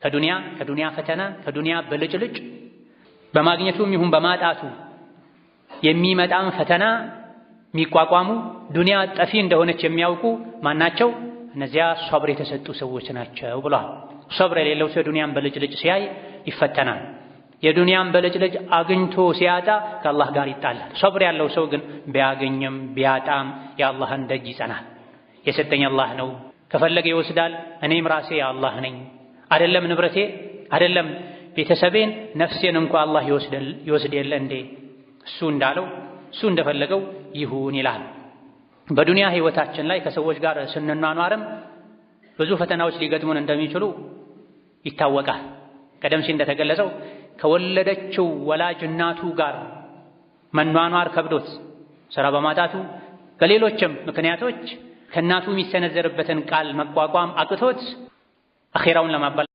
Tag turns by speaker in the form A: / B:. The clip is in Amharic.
A: ከዱንያ ፈተና፣ ከዱንያ ብልጭልጭ በማግኘቱም ይሁን በማጣቱ የሚመጣን ፈተና የሚቋቋሙ፣ ዱንያ ጠፊ እንደሆነች የሚያውቁ ማናቸው? እነዚያ ሶብር የተሰጡ ሰዎች ናቸው ብሏል። ሶብር የሌለው ሰው የዱንያን ብልጭልጭ ሲያይ ይፈተናል። የዱንያን ብልጭልጭ አግኝቶ ሲያጣ ከአላህ ጋር ይጣላል። ሶብር ያለው ሰው ግን ቢያገኝም ቢያጣም የአላህን ደጅ ይጸናል። የሰጠኝ አላህ ነው፣ ከፈለገ ይወስዳል፣ እኔም ራሴ የአላህ ነኝ። አይደለም ንብረቴ፣ አይደለም ቤተሰቤን፣ ነፍሴን እንኳ አላህ ይወስድ የለ እንዴ? እሱ እንዳለው፣ እሱ እንደፈለገው ይሁን ይላል። በዱንያ ህይወታችን ላይ ከሰዎች ጋር ስንኗኗርም ብዙ ፈተናዎች ሊገጥሙን እንደሚችሉ ይታወቃል። ቀደም ሲል እንደተገለጸው ከወለደችው ወላጅ እናቱ ጋር መኗኗር ከብዶት ስራ በማጣቱ፣ በሌሎችም ምክንያቶች ከእናቱ የሚሰነዘርበትን ቃል መቋቋም አቅቶት አኼራውን ለማበላሸት